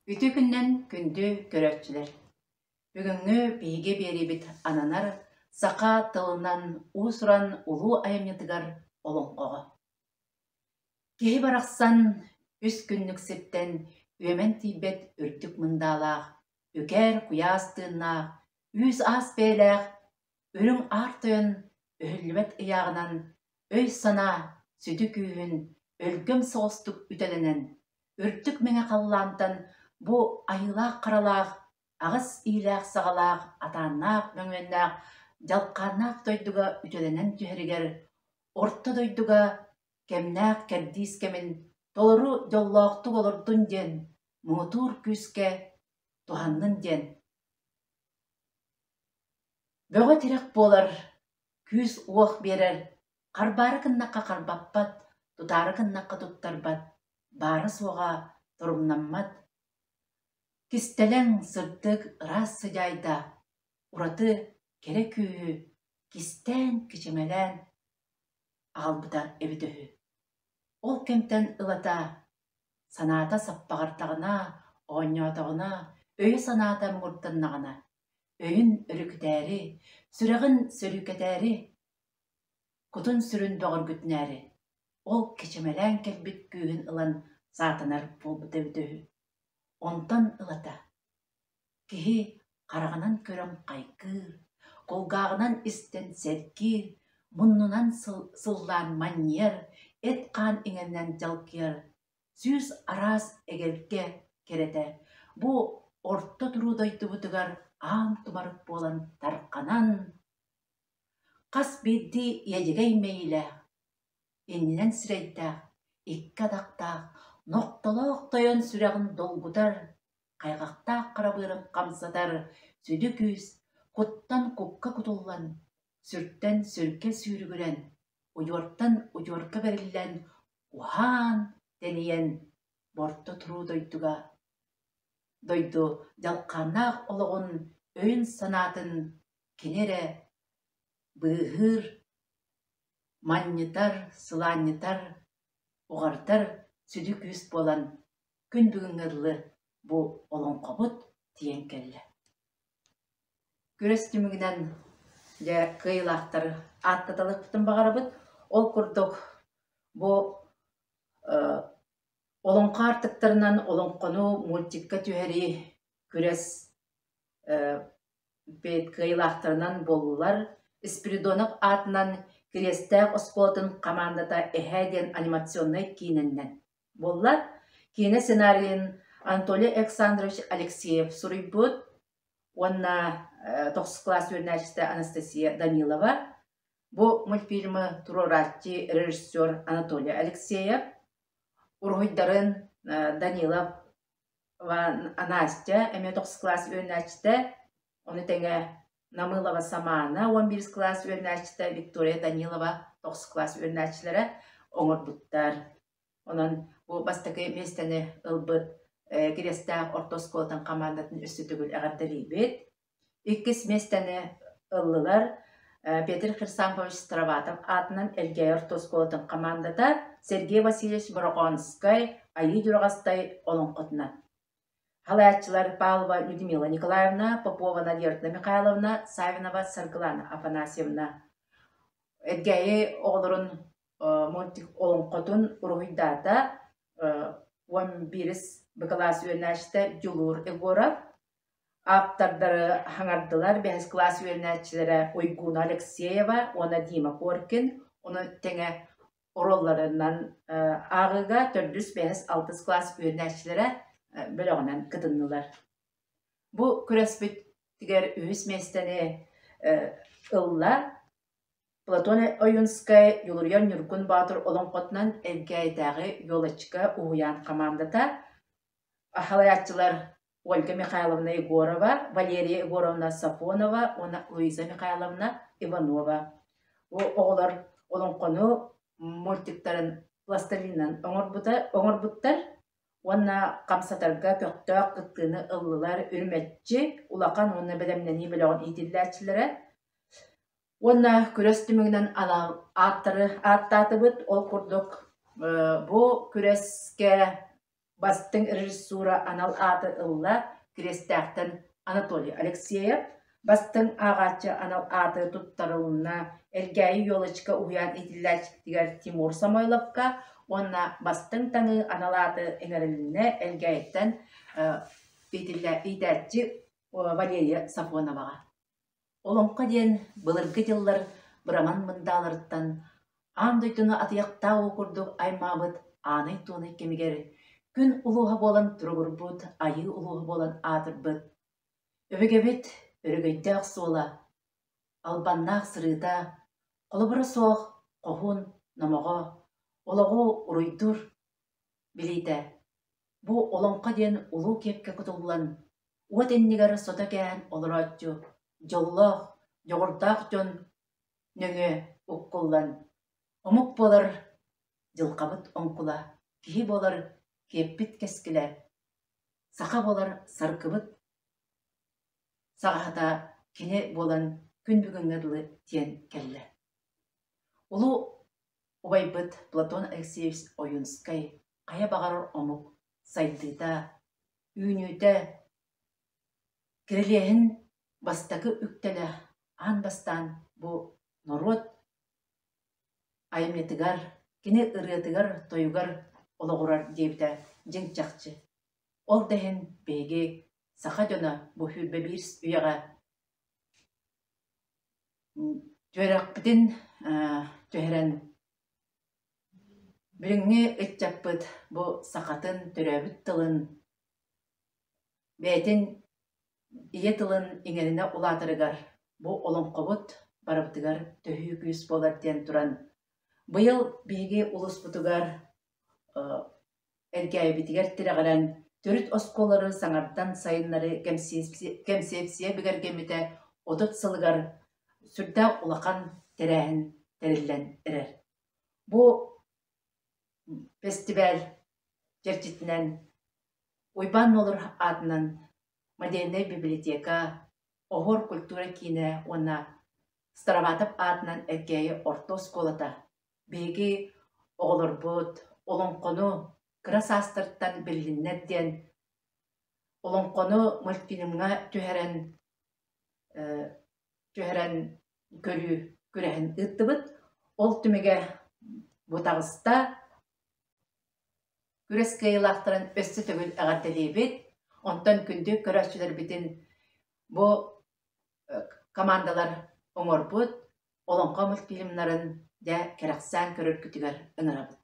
Үтүө күнүнэн күндү көрөөччүлэр! Бүгүҥҥү биһиги биэриибит ананар саха тылынан уус-уран улуу айымньытыгар олоҥхоҕо. Киһи барахсан үс күннүк сиртэн үөмэн тиийбэт үрдүк мындаалаах, үкэр куйаас тыыннаах, үүс-аас бэйэлээх үрүҥ аар тойон өһүллүбэт ыйааҕынан өй-санаа сүдү күүһүн өлгөм соҕустук үтэлэнэн, үрдүк мэҥэ халлаантан бу айыылаах-харалаах, аҕыс иилээх-саҕалаах, атааннаах-мөҥүөннээх, дьалхааннаах дойдуга үтэлэнэн түһэригэр, орто дойдуга кэмнээх кэрдиис кэмин толору дьоллоохтук олордун диэн муҥутуур күүскэ туһаннын диэн Бөҕө тирэх буолар, күүс-уох биэрэр, харбаары гыннахха харбаппат, тутаары гыннахха туттарбат, баара-суоҕа торумнаммат, кистэлэҥ, сырдык, ыраас сыдьаайдаах, ураты кэрэ күүһү кистээн, кичэмэлээн аҕалбыта эбитэ үһү. Ол кэмтэн ылата санаата саппаҕырдаҕына, оонньоотоҕуна, өйө-санаата муҥурданнаҕына, өйүн өрүкүтээри, сүрэҕин сөрүүкэтээри, кутун-сүрүн бөҕөргүтүнээри, ол кичэмэлээн кэлбит күүһүн ылан саатанар буолбута эбитэ үһү. Онтон ылата киһи хараҕынан көрөн хайгыыр, кулгааҕынан истэн сэргиир, муннунан сыллаан манньыйар, эт-хаан иҥэринэн дьалкыйар, сүүс араас эгэлгэ кэрэтэ бу орто туруу дойдубутугар аан тумарык буолан тарҕанан, хас биирдии иэдьэгэй мэйиилээх, иннинэн сирэйдээх, икки атахтаах, нохтолоох тойон сүрэҕин долгутар, хайҕахтаах хара быарын хамсатар сүдү күүс куттан кукка кутуллан, сүртэн сүргэ сүүрүгүрэн, удьуортан удьуорга бэриллэн уһаан, тэнийэн борто туруу дойдуга дойду дьалхааннаах олоҕун өйүн-санаатын кини эрэ быыһыыр, манньытар, сылаанньытар, уҕардар сүдү күүс буолан күн бүгүҥҥэ дылы бу олоҥхобут тиийэн кэллэ. Күрэс түмүгүнэн дьэ кыайыылаахтар ааттаталыахпытын баҕарабыт. Ол курдук бу олоҥхо аартыктарынан олоҥхону мультикка түһэрии күрэс кыайыылаахтарынан буоллулар. Спиридонов аатынан Кириэстээх оскуолатын хамаандата Эһээ диэн анимационнай киинэннэн буолла. Киинэ сценарийын Анатолий Александрович Алексеев суруйбут уонна тохсус кылаас үөрэнээччитэ Анастасия Данилова. Бу мультфильмы туруорааччы режиссер Анатолий Алексеев. Уруһуйдарын Данилов Настя эмиэ тохсус кылаас үөрэнээччитэ, ону тэҥэ Намылова Самаана 11 кылаас үөрэнээччитэ, Виктория Данилова тохсус кылаас үөрэнээччилэрэ оҥорбуттар. Онон бу бастакы миэстэни ылбыт Кириэстээх орто оскуолатын хамаандатын өссө төгүл эҕэрдэлиибит. Иккис миэстэни ыллылар Петр Хрисанфович Староватов аатынан Элгээйи орто оскуолатын хамаандата Сергей Васильевич Бороконскай Айыы Дьураҕастай олоҥхотунан. Халааччылар Павлова Людмила Николаевна, Попова Надежда Михайловна, Савинова Саргылана Афанасьевна. Элгээйи оҕолорун мультик олоҥхотун уруһуйдаата 11 кылаас үөрэнээччитэ Дьулуур Егоров. Ааптардары хаҥардылар бэһис кылаас үөрэнээччилэрэ Уйгуна Алексеева уонна Дима Коркин, ону тэҥэ оруолларынан ааҕыыга төрдүс, бэһис, алтыс кылаас үөрэнээччилэрэ бөлөҕүнэн кытыннылар. Бу күрэспитигэр үһүс миэстэни ылла Платон Ойунскай Дьулуруйар Ньургун Боотур олоҥхотунан Элгээйитээҕи Елочка уһуйаан хамаандата, Салайааччылар Ольга Михайловна Егорова, Валерия Егоровна Сафонова уонна Луиза Михайловна Иванова. Бу оҕолор олоҥхону мультиктарын пластилинынан оҥорбута, оҥорбуттар уонна хамсатарга көхтөөх кыттыыны ыллылар үрүмэччи улахан уонна бэлэмнэнии бөлөҕүн иитиллээччилэрэ. Уонна күрэс түмүгүнэн анал ааттары ааттаатыбыт. Ол курдук бу күрэскэ бастыҥ режиссура анал ааты ылла Кириэстээхтэн Анатолий Алексеев, бастыҥ ааҕааччы анал ааты туттарылынна Элгээйи Елочка уһуйаан иитиллээччитигэр Тимур Самойловка уонна бастыҥ таҥыы анал ааты иҥэрилиннэ Элгээйиттэн иитээччи Валерия Сафоноваҕа. Олоҥхо диэн былыргы дьыллар быраман мындааларыттан аан дойдуну атыйахтаах уу курдук аймаабыт аанай-туонай кэмигэр күн улууһа буолан туругурбут, айыы улууһа буолан аатырбыт өбүгэбит өрөгөйдөөх суола, албаннаах сырыыта, холобура суох хоһуун номоҕо, олоҕу уруйдуур билиитэ. Бу олоҥхо диэн улуу киэпкэ кутуллан, уот иннигэр сото кээһэн олорооччу дьоллоох, дьоҕурдаах дьон нөҥүө уккуллан, омук буолар дьылҕабыт оҥкула, киһи буолар киэппит кэскилэ, саха буолар саргыбыт саҕаһата кини буолан күн бүгүҥҥэ дылы тиэн кэллэ. Улуу убайбыт Платон Алексеевич Ойуунскай хайа баҕарар омук сайдыыта, үүнүүтэ, кирилиэһин бастакы үктэлэ аан бастаан бу норуот айымньытыгар, кини ырыатыгар-тойугар олоҕурар диэбитэ дьиҥ чахчы. Ол да иһин биһиги саха дьоно бу 21 үйэҕэ Түөрэхпитин түһэрэн билиҥҥи ыччаппыт бу сахатын төрөөбүт тылын бэйэтин ийэ тылын иҥэринэ улаатарыгар бу олоҥхобут барыбытыгар төһүү күүс буолар диэн туран быйыл биһиги улууспутугар Элгээйибитигэр тирэҕирэн төрүт оскуолалары саҥардан сайыннарыы кэнсиэпсийэ бигэргэммитэ 30 сылыгар сүрдээх улахан тэрээһин тэриллэн эрэр. Бу фестиваль чэрчитинэн Уйбаан Нуолур аатынан модельнай библиотека, Оһуор культура киинэ уонна Староватов аатынан Элгээйи орто оскуолата биһиги оҕолорбут олоҥхону кыра саастарыттан биллиннэр диэн олоҥхону мультфильмҥа түһэрэн түһэрэн көрүү күрэһин ыыттыбыт. Ол түмүгэ бу таҕыста. Күрэс кыайыылаахтарын өссө төгүл эҕэрдэлиибит. Онтон күндү көрөөччүлэрбитин бу командалар оҥорбут олоҥхо мультфильмнарын дьэ кэрэхсээн көрөргүтүгэр ыҥырабыт.